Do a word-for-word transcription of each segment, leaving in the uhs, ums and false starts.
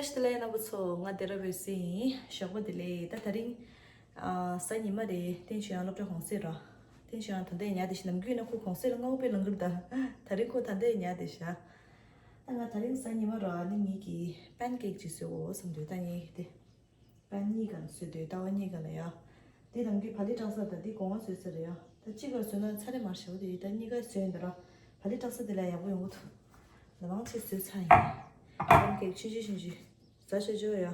བཀྲ་ཤིས་བདེ་ལེགས་རྣམ་པ་ཚོ། ང་སྡེ་ར་བོད་སི་ཡིན། ཞོགས་པ་བདེ་ལེགས། ད་དེ་རིང་ཨ་གཟའ་ཉི་མ་རེད། བསྟན་ཆོས་དབྱངས་སློབ་གྲྭ་གུང་སེང་ར། བསྟན་ཆོས་དབྱངས་ད་ལྟ་ཡང་ཉལ་བསྡད་ཤག་ནམ་རྒྱུན་ན་ཁོ་གུང་སེང་ལ་སྔ་པོ་དཔེ་ལངས་གི་རེད། ད་དེ་རིང་ཁོ་ད་ལྟ་ཡང་ཉལ་བསྡད་ཤག་ད་ང་དེ་རིང་གཟའ་ཉི་མ་ར། ཨ་ནི་ངེད་ཀྱིས་པན་ཀེག་ཅིག་བཟོས་དགོས་བསམ་འདུག་ད་ངེད་ཀྱིས་དེ། པན་གཉིས་ཀ་ལ་བཟོས་འདུག་ཟླ་བ་གཉིས་ཀ་ལ་ཡ། འདི་ནམ་རྒྱུན་བག་ལེབ་བཀྲ་ས་དང་འདི་སྒོ་ང་བཟོས་ས་རེད་ཡ། ད་གཅིག་ལ་བཟོས་ན་ཚར་རེ་མར་བྱེད་དགོས་དེ་ཡིན། ད་གཉིས་ཀ་བཟོས་ཡིན་ད་ར། བག་ལེབ་བཀྲ་ས་དེ་ལ་ཡག་པོ་ཡོང་གི་འདུག་ལ་མང་ཆེ་བཟོས་ཚར་ཡིན། པན་ཀེག་ཆུང་ཆུང་ཆུང་ཆུང་། ཟ་ཤ་ཅོ་ཡ།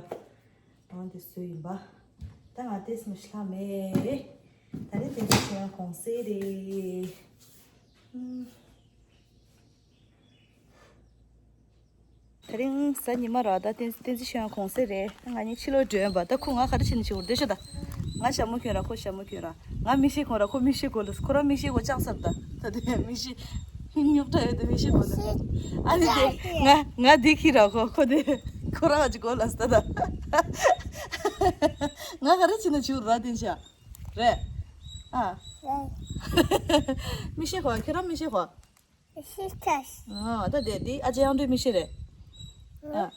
འོང་དེ་བཟོས་ཡིན་པ། ད་ང་ཏེས་མ་ཤི་ལྷག་མེད། ད་རེས་ཏེས་མ་ཤི་ཡང་གུང་སེང་རེད། ཨུམ། དེ་རིང་གཟའ་ཉི་མ་ར། ད་བསྟན་བསྟན་འཛིན་ཆོས་དབྱངས་གུང་སེང་རེད། ང་གཉིས་ཕྱི་ལོགས་འགྲོ་ཡོང་པ། ད་ཁོ་ང་ག་རེ་བྱེད་ནས་བྱེད་དགོས་རེད་ཤོད་ད། ང་ཞྭ་མོ་གྱོན་ར། ཁོ་ཞྭ་མོ་གྱོན་ར། ང་མིག་ཤེལ་གོན་ར། ཁོ་མིག་ཤེལ་གོན་ལ། ཁོ་རང་མིག་ཤེལ་གོན་བཅག་ཚར་ད། ད་དེ་མིག་ཤེལ་རྙོག་དྲ་ཡོད་དེ་མིག་ཤེལ་གོན་ད། ཨ་ནི་དེ་ང་ང་འདི་འཁྱེར་ར། ཁོ་ཁོ་དེ་ཁོ་རང་ཨ་ཅི་གོན་ལ་ད་ད། ང་ག་རེ་བྱེད་ནས་བྱེད་དགོས་ར་དེ་ཤ་རེད། ཨ། མིག་ཤེལ་གོན། ཁྱེད་རང་མིག་ཤེལ་གོན། ཤི་ཁ། ཨ། ད་དེ་དེ་ཨ་ཅེ་ཡང་འདྲི་མི་ཤེས་རེད། ཨ།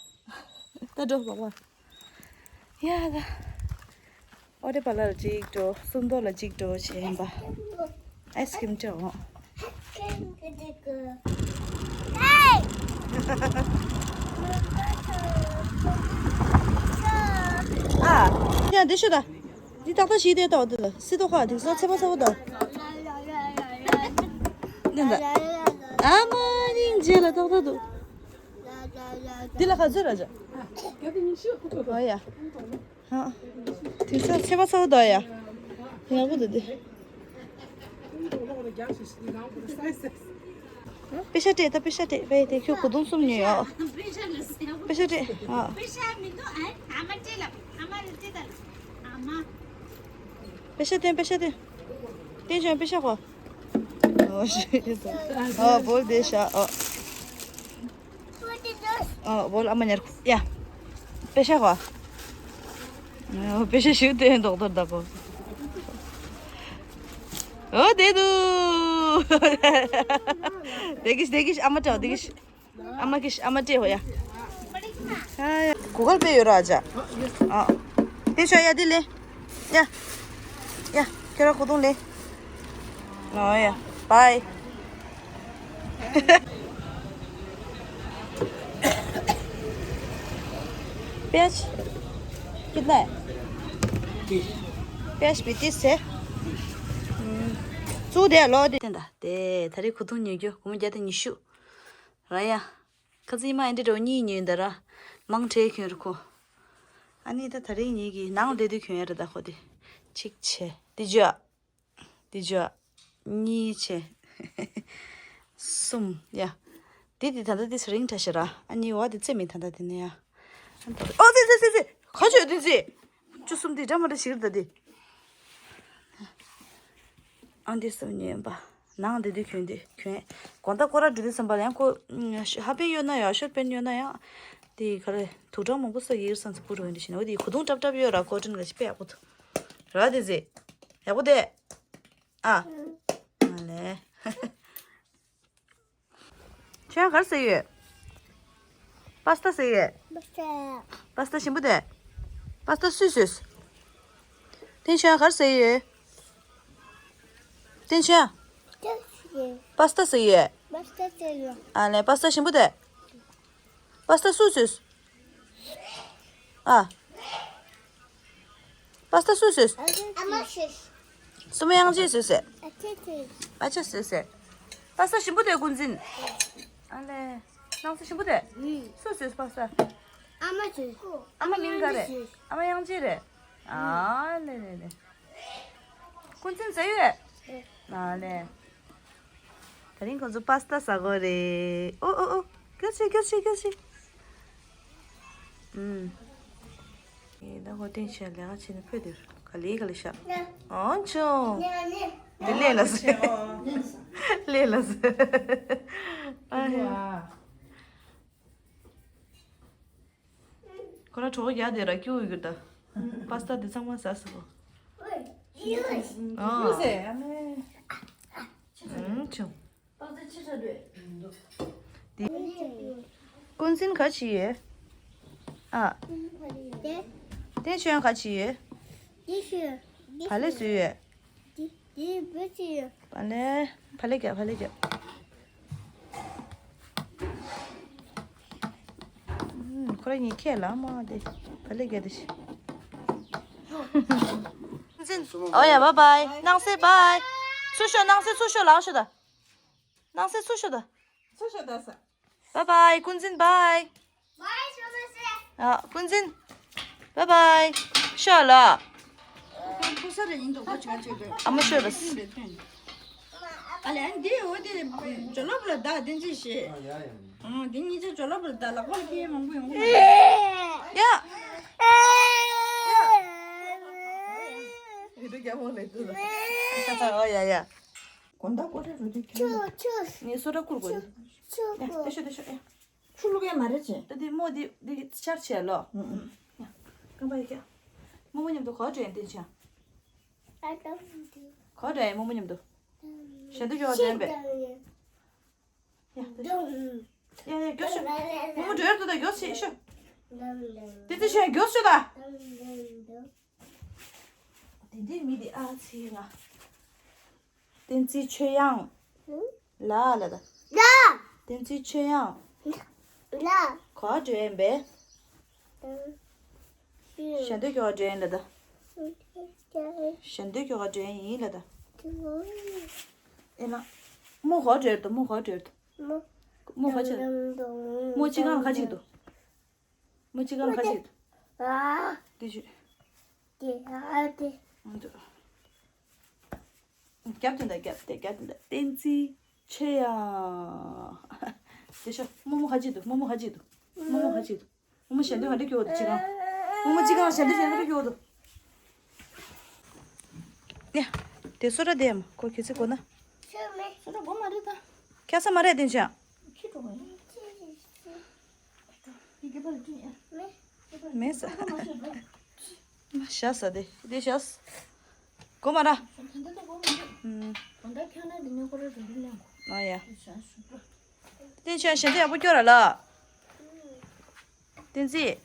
ད་འགྲོ་བ་བ། ཡ་ད། ཨོ་རེ་པ་ལར་གཅིག་འགྲོ། སུམ་མདོ་ལ་གཅིག་འགྲོ་བྱས་ཡིན་པ། ཨའི་སི་ཀྲིམ་སྤྲད་འོང་། ཨ། ཡ་འདི་ཤོད་ད། འདི་ཏག་ཏག་ཞིག་དེ་ཏོག་འདི་ལ་སི་ཏོག་ཁ་འདི་ས་ཚེ་མ་ཚ་བོ་ད། འདི་འདྲ། ཨ་མ་སྙིང་རྗེ་ལ་ཏག་ཏག་འདུག་འདི་ལ་ག་ཚོད་ར་ཇ། ཨོ་ཡ། ཧ། འདི་ས་ཚེ་མ་ཚ་བོ་ད་ཡ། ཡག་པོ་འདུག་འདི། པེ་ཤ་སྤྲད་ད། པེ་ཤ་སྤྲད། པེ་དེ་ཁྱོད་གོས་ཐུང་གསུམ་ཉོས་ཡོད། པེ་ཤ་སྤྲད་ཨ། པེ་ཤ་སྟོན། པེ་ཤ་སྟོན། བསྟན་ཆོས་པེ་ཤ་གོ། ཨོ་ཤི། ཨོ་བོལ་དེ་ཤ་ཨོ། ཨོ་བོལ་ཨ་མ་ཉར་ཡ། པེ་ཤ་གོ། ཨོ་པེ་ཤ་ཞུ་དེ་ཌོག་ཊར་ད་གོ། ཨོ་དེ་དུ། དེ་གིས་དེ་གིས་ཨ་མ་ཏྲ་དེ་གིས། ཨ་མ་གིས་ཨ་མ་ཏྲེ་ཧོ་ཡ། ཨ་ཡ། གོ་གལ་པེ་ཡོད་ར་ཨ་ཅག་ཨ། དེ་ཤོ་ཡ་དེ་ལེ། ཡ། ཡ། ཁྱོད་ར་གོ་དུང་ལེ། ཨོ་ཡ། བའི། प्याज कितना है? प्याज भी तीस है। हम्म। ཚུར་དེ་ལོ་དེ་དེ་འདྲ་དེ་ད་རེས་གོས་ཐུང་ཉོ་རྒྱུ་སྒོར་མོ་བརྒྱ་དང་ཉི་ཤུ། ར་ཡ། ཁ་ཚིག་མ་ཨེ་འདྲ་འགྲོ་གཉིས་ཉོས་འདི་ར། མང་ཁྲེ་གྱོན་ར་ཁོ། ཨ་ནི་ད་ད་རེས་ཉིད་ཀྱི་ནང་བསྡད་དུས་གྱོན་ཡ་ར་ད་ཁོ་དེ། གཅིག་བྱས། དེ་བརྗོད། དེ་བརྗོད། གཉིས་བྱས། གསུམ་ཡ། དེ་དེ་ད་ལྟ་དེ་ཚེ་རིང་ཁྲ་ཤ་ར། ཨ་ནི་བ་དེ་ཚེ་མི་ད་ལྟ་དེ་ནི་ཡ། ཨོ་ཙི་ཙི་ཙི་ཙི། ག་བྱོས་དེ་ཙི། བཅུ་གསུམ་དེ་འདྲ་མ་འདྲ་ཞིག་རེད་ད་དེ། ཨང་འདི་གསུམ་ཉོས་པ། ནང་འདི་དུས་གྱོན་དུས་གྱོན། དགོང་དག་སྐོར་ར་འགྲོ་དུས་ཙམ་པ་ལ་ཡང་ཁོ་ཧ་པན་ཡོད་ན་ཡང་ཤོར་པན་ཡོད་ན་ཡང་། དེ་ག་རེ་དུག་སྦྲང་མང་པོ་ཟ་གི་ཡོད་སམ་ཟེར་སྤུ་རུ་འདི་བྱས་ན། འོ་དེ་གོས་ཐུང་ཀྲབ་ཀྲབ་ཡོད་ར། ཀོ་ཊོན་ག་ཞིག་དཔེ་ཡག་པོ་འདུག་ར། དེ་ཟེ་ཡག་པོ་དེ། ཨ། ཨ་ལེ། ཁྱོད་ག་རེ་ཟ་ཡོད། པ་སི་ཏ་ཟ་ཡོད། པ་སི་ཏ་ཞིམ་པོ་དེ། པ་སི་ཏ་སུས་ཟོས། དེ་ཁྱོད་ག་རེ་ཟ་ཡོད། དེ་ཁྱོད། པ་སི་ཏ་ཟ་ཡོད། ཨ་ལེ་པ་སི་ཏ་ཞིམ་པོ་དེ། པ་སི་ཏ་སུས་ཟོས། ཨ། པ་སི་ཏ་སུས་ཟོས། ཨ་མ་ཟོས། སུ་མ་དབྱངས་ཅན་ཟོས་ཟེར། ཨ་ཅེ་ཟོས། ཨ་ཅེ་ཟོས་ཟེར། པ་སི་ཏ་ཞིམ་པོ་དེ་ཀུན་འཛིན། ཨ་ལེ། སྣང་ས་ཞིམ་པོ་དེ། སུས་ཟོས་པ་སི་ཏ། ཨ་མ་ཟོས། ཨ་མ་མིང་ག་རེད། ཨ་མ་དབྱངས་ཅན་རེད། ཨ་ལེ་ལེ་ལེ། ཀུན་འཛིན་ཟ་ཡོད། ཨ་ལེ། ད་རིང་ཁོང་ཚོ་པ་སི་ཏ་ཟ་གོ་རེད། ཨོ་ཨོ་ཨོ། སྐྱོར་ཆེ་སྐྱོར་ཆེ་སྐྱོར་ཆེ། ཨུམ། ཨེ་ད་ཧོ་ཏན་ཤ་ལས་ཀ་བྱེད་ནས་ཕེབས་དུས་ག་ལེ་ག་ལེ་ཤ། ཨོ་ཆོ། འདི་ལས་ལ་ཟེར། ལས་ལ་ཟེར། ཨ་ཧེ། ཁོ་ར་གྲོགས་རྒྱག་དེ་ར་སྐྱུག་ཡོད་གི་ད། པ་སི་ཏ་དེ་ཚང་མ་ཟ་ཟེར་གོ། ཨོ། ཨུམ་ཆུང་། ཀུན་གཟིན་ག་ཅི་ཡོད། ཨ། དེ། དེ་ཁྱོད་ག་ཅི་ཡོད། དེ་ཤོད། བག་ལེབ་བཟོས་ཡོད། དེ་དེ་བུ་ཅི་ཡོད། བག་ལེབ། བག་ལེབ་རྒྱབ། བག་ལེབ་རྒྱབ། ཁོ་རང་གཉིས་ཁྱེད་ལ་མ་དེ་བག་ལེབ་རྒྱབ་དེ་ཤི། ཨོ་ཡ། བཱའི་བཱའི། སྣང་གསལ་བཱའི། ཚུར་ཤོག། སྣང་གསལ་ཚུར་ཤོག། ལགས་ཤོད་ད། སྣང་གསལ་ཚུར་ཤོག་ད། ཚུར་ཤོག་ད་ཟེར། བཱའི་བཱའི། ཀུན་འཛིན་བཱའི། བཱའི་ཤོད་མ་ཟེར། ཨ། ཀུན་འཛིན། བཱའི་བཱའི། ཤོད་ལ། ཁོ་ས་ར་ཡིན་འདུག་ཁོ་ཆ་ཆ་དུ། ཨ་མ་ཤོད་ལ། ཨ་ལས་འདི་འོ་དེ་ཇོ་ལོབ་ལ་བདག་བསྟན་འཛིན་ཞེས། ཨ་ཡ་ཡ། ཨང་འདི་གཉིས་ཆ་ཇོ་ལོབ་ལ་བདག་ལག་པ་ལ་སྐྱེས་མང་པོ་ཡོང་གི་ཡ། ཡ་ད་རྒྱ་མོ་ལས་དུ་ལ། ཨ་ཡ་ཡ། དགོང་དག་ཀོ་ཁྲ་རུ་དེ་ཁྱེར། ཆུ་ཆུ། ངས་སོ་ཏྲ་བསྐུར་དགོས། ཆུ་ཆུ། ཡ་ལྟ་ཤོག་ལྟ་ཤོག་ཡ། ཆུ་བླུག་ཡ་མ་རེད་ཅེ། ད་དེ་མོ་དེ་དེ་ཆར་ཆེ་ལོ། ཡ་རྐང་པ་ཡ་ཀྱ། རྨོ་མོ་མཉམ་དུ་ག་པར་འགྲོ་ཡིན་བསྟན་ཆ། ག་པར་འགྲོ་ཡིན་རྨོ་མོ་མཉམ་དུ། ཞལ་འདོན་རྒྱག་པར་འགྲོ་ཡིན་པས། ཡ་ཡ་ཡ་མགྱོགས་ཤོག། རྨོ་མོ་འགྲོ་ཡར་འདུག་ད་མགྱོགས་ཤོག་ཤོག། དེ་ཚེ་ཞལ་མགྱོགས་ཤོག་ད། དེ་འདྲའི་མི་དེ་ཨ་ཚེ་ང་། བསྟན་འཛིན་ཆོས་དབྱངས། ལ་ལ་ད། ལ། བསྟན་འཛིན་ཆོས་དབྱངས། ལ། ག་པར་འགྲོ་ཡིན་པས། ཞལ་འདོན་རྒྱག་པར་འགྲོ་ཡིན་ལ་ད། ཞལ་འདོན་རྒྱག་པར་འགྲོ་ཡིན་ལ་ད། ཨེ་ན། རྨོ་ག་པར་འགྲོ་ཡིན་ད། རྨོ་ག་པར་འགྲོ་ཡིན་ད། རྨོ་ག་ཅི། རྨོ་གཅིག་གང་ག་ཅིག་འདུག་རྨོ་གཅིག་གང་ག་ཅིག་འདུག་ཨ། དེ་ཞུ། དེ་ཨ་དེ། ཨ་འདུག་རྒྱབ་དེ་འདྲ་རྒྱབ་དེ་རྒྱབ་དེ་འདྲ་བསྟན་འཛིན་ཆོས་དབྱངས། དེ་ཤོག་རྨོ་མོ་ག་ཅིག་འདུག་རྨོ་མོ་ག་ཅིག་འདུག་རྨོ་མོ་ག་ཅིག་འདུག་རྨོ་མོ་ཞལ་འདོན་ག་འདྲ་སྐྱོ་འདུག་གཅིག་གང་། རྨོ་མོ་གཅིག་གང་ཞལ་འདོན་ཞལ་འདོན་ག་འདྲ་སྐྱོ་འདུག་ཡ། དེ་སོ་ར་དེ་མ་ཁོ་ཁྱེད་ཚོས་གོ་ན། སོ་ར་གོ་མ་རེད་ད། ཁྱེད་ས་མ་རེད་དེ་ཅང་། ཁྱེད་འགྲོ་ག་ཡིན། མེད་ས། མ་ཤ་ས་དེ་དེ་ཤ་ས། གོ་མ་ར། ཨ་ཡ། བསྟན་ཆོས་ཞལ་འདོན་ཡག་པོ་སྐྱོར་ར་ལ། བསྟན་འཛིན།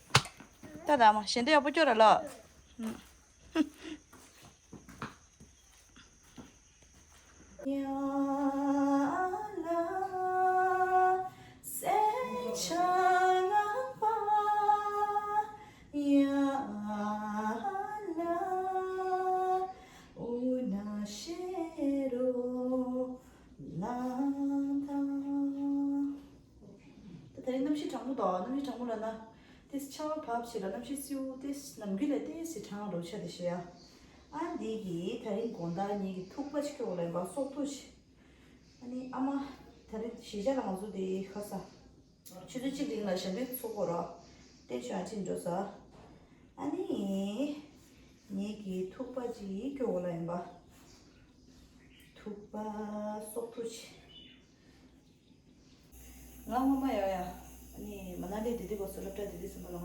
ད་ད་མ་ཞལ་འདོན་ཡག་པོ་སྐྱོར་ར་ལ། ཡ་ལ། སེང་ལྕམ་ངག་པ། ཡ་ལ། འུ་ན་ཤེ་རོ་ལ་དང་། ད་དེ་རིང་གནམ་གཤིས་གྲང་མོ་དང་། གནམ་གཤིས་གྲང་མོ་ལབ་ན། ཏེས་ཆར་པ་བབས་བྱས་ལ་གནམ་གཤིས་བསིལ་པོ་ཏེས་ནམ་རྒྱུན་ལས་ཏེས་སི་གྲང་རོ་ཆ་དེ་ཤི་ཡ། ཨ་འདི་གི་ད་རིང་དགོང་དག་ངེད་ཀྱི་ཐུག་པ་ཅིག་སྐྱོ་བོ་ལ་ཡིན་པ་སྲོག་ཐུག་ཅིག་ཨ་ནི་ཨ་མ་ད་རིང་གཞིས་ཆགས་ལ་ང་ཚོ་དེ་ཁ་ས་ཆུ་ཚོད་གཅིག་རིང་ལ་ཞལ་འདོན་ཚོགས་དགོས་ར། ཏེ་ཆུ་ཡང་ཁྲིད་འགྲོ་ས། ཨ་ནི་ངེད་ཀྱི་ཐུག་པ་ཅིག་སྐྱོ་བོ་ལ་ཡིན་པ། ཐུག་པ་སྲོག་ཐུག་ཅིག་ང་སྔོན་མ་ཡ་ཡ། ཨ་ནི་མ་ན་ལི་དེ་དུས་སྐབས་སུ་སློབ་གྲྭ་དེ་དུས་ཙམ་པ་ལ་ང་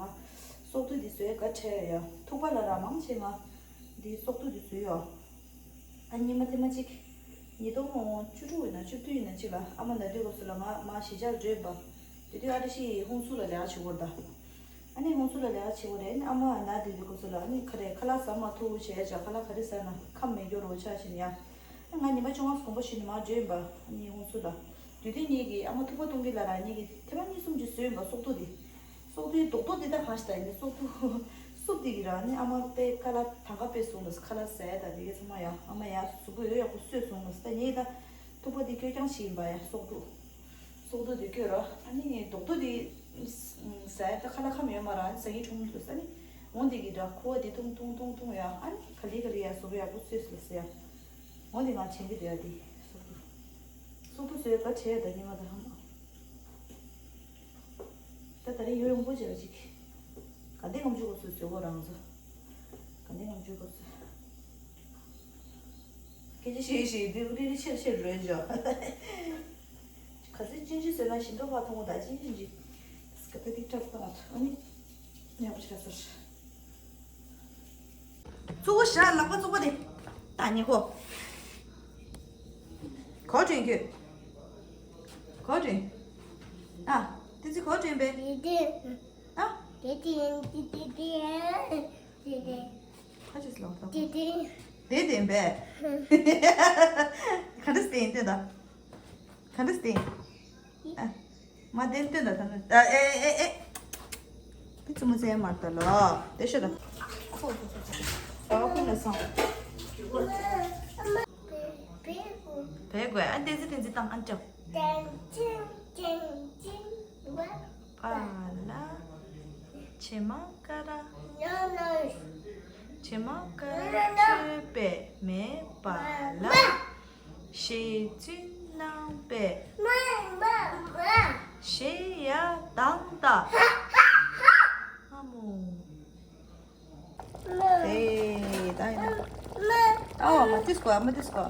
སྲོག་ཐུག་དེ་བཟོས་ག་ཁྲལ་ཡ། ཐུག་པ་ལ་ར་མང་ཆེ་ང་འདི་སྲོག་ཐུག་དེ་བཟོས་ཡོད། ཨ་ཉི་མ་ཐེངས་མ་གཅིག་ཉིས་སྟོང་བཅུ་དྲུག་ཡིན་ན་བཅུ་བདུན་ཡིན་ན་གཅིག་ལ་ཨ་མ་ན་དུས་སྐབས་སུ་ལ་ང་མ་གཞིས་ཆགས་འགྲོ་ཡིན་པ། དེ་དུས་ཨ་རི་ཤི་ཧུན་སུར་ལ་ལས་ཀ་བྱེད་དགོས་རེད་ད། ཨ་ནི་ཧུན་སུར་ལ་ལས་ཀ་བྱེད་དགོས་རེད། ཨ་ནི་ཨ་མ་ན་དུས་སྐབས་སུ་ལ་ཨ་ནི་ཁ་རེ་ཁ་ལག་ཟ་མ་ཐུབ་བྱས་བྱ་ཁ་ལག་ག་རེ་ཟ་ན་ཁམས་མེད་སྐྱོ་རོ་ཆ་ཕྱིན་ཡ། ང་ཉི་མ་བཅོ་ལྔ་གོམ་པ་བཞི་ནས་མར་འགྲོ་ཡིན་པ། ཨ་ནི་ཧུན་སུར་ལ། དུས་དེ་ངེད་ཀྱི་ཨ་མ་ཐུག་པ་གཏོང་གི་ལ་ར་ངེད་ཀྱི་ཐེངས་མ་གཉིས་གསུམ་ཅིག་བཟོས་ཡིན་པ་སྲོག་ཐུག་དེ། སྲོག་ཐུག་རྡོག་རྡོག་དེ་ད་གང་ཞིག་ད་ཡིན་ནི་སྲོག་ཐུག་སུབ་དེ་གི་ར་ནི་ཨ་མ་པའི་ཁ་ལག་ད་ག་པའི་སོང་ལ་ཁ་ལག་ཟས་ད་དེ་གི་ཚང་མ་ཡ་ཨ་མ་ཡ་གཟུགས་པོ་ཡོད་ཡག་པོ་གསོས་སོང་ལ་ད་ངེད་ད་ཐུག་པ་དེ་སྐྱོ་རྐྱང་ཞིག་ཡིན་པ་ཡ་སྲོག་ཐུག་སྲོག་ཐུག་དེ་སྐྱོ་ར་ཨ་ནི་རྡོག་རྡོག་དེ་ཟས་ད་ཁ་ལག་ཁམས་ཡོད་མ་ར་ཨ་ནི་ཟ་ཡི་ཁྲོམ་དུ་ས་ནི་འོང་དེ་གི་འདྲ་ཁུ་བ་དེ་ཐུང་ཐུང་ཐུང་ཐུང་ཡ་ཨ་ནི་ག་ལི་ག་ལི་ཡ་གཟུགས་པོ་ཡག་པོ་གསོས་སོང་ལ་ས་ཡ། འོ་དེ་ང་བྱེད་ཀྱི་འདུག་ཡ་དེ་སྲོག་ཐུག་སྲོག་ཐུག་བཟོས་ག་བྱས་ད་ཉི་མ་ད་ཧམ། ད་ད་རེས་ཡོད་ཡོང་པོ་བྱས་པ་ཅིག་ག་འདི་ངམ་ཆུ་གོ་སུ་བཟོས་གོ་རང་ཚོ། ག་འདི་ངམ་ཆུ་གོ་སུ། སྐད་ཆ་བཤད་བཤད་དེ་རེ་རེ་ཆེར་ཆེར་རོལ་འཇོག་ག་ཚོད་ཅིན་ཅི་ཟེར་ན་ཞིམ་ཏོག་ཕ་ཐོང་གོ་ད་ཅིན་ཅིན་ཅི། སྐད་ཏིག་ཏིག་ཏག་ཏག་ཨ་ནི། ཉག་པོ་ཆགས་ཚར། གཙུག་པོ་ཞྭ་ལག་པ་གཙུག་པོ་དེ། ད་ཉི་ཁོ། གོ་དྲན་ཁྱོད། གོ་དྲན། ཨ། དེ་ཚེ་གོ་དྲན་པས། ཡིན་ཏེ། ཨ། དེ་དེ་དེ་དེ་དེ་དེ་དེ། ཁ་ཅིག་ལོག་ད། དེ་དེ། དེ་དེ་བས། ག་འདྲ་སྟེ་ཡིན་ལྟོས་དང་། ག་འདྲ་སྟེ་ཡིན། ཨ། མ་དེ་ལྟོས་དང་ད་ནི། ཨ་ཨེ་ཨེ་ཨེ། དེ་ཙུ་མོ་ཚེ་མར་ད་ལོ། དེ་ཤོད་དང་། ཨ་བ་ཁུ་ལ་སོང་། བས་དགོས། ཨ་དེ་ཙི་དེ་ཙི་བཏང་ཨ་ཅོ། པ་ལ། བྱེ་མ་ཀ་ར། བྱེ་མ་ཀ་ར་མཆོད་པས་མེ་འབར་ལ། ཞེས་བཙུན་གནང་པས། ཞེས་ཡར་ལྡང་ད། ཨ་མོ། ཨེ། ད་ཡིན་ན། ཨ་མ་ཏིས་ཀོ་ཨ་མ་ཏིས་ཀོ།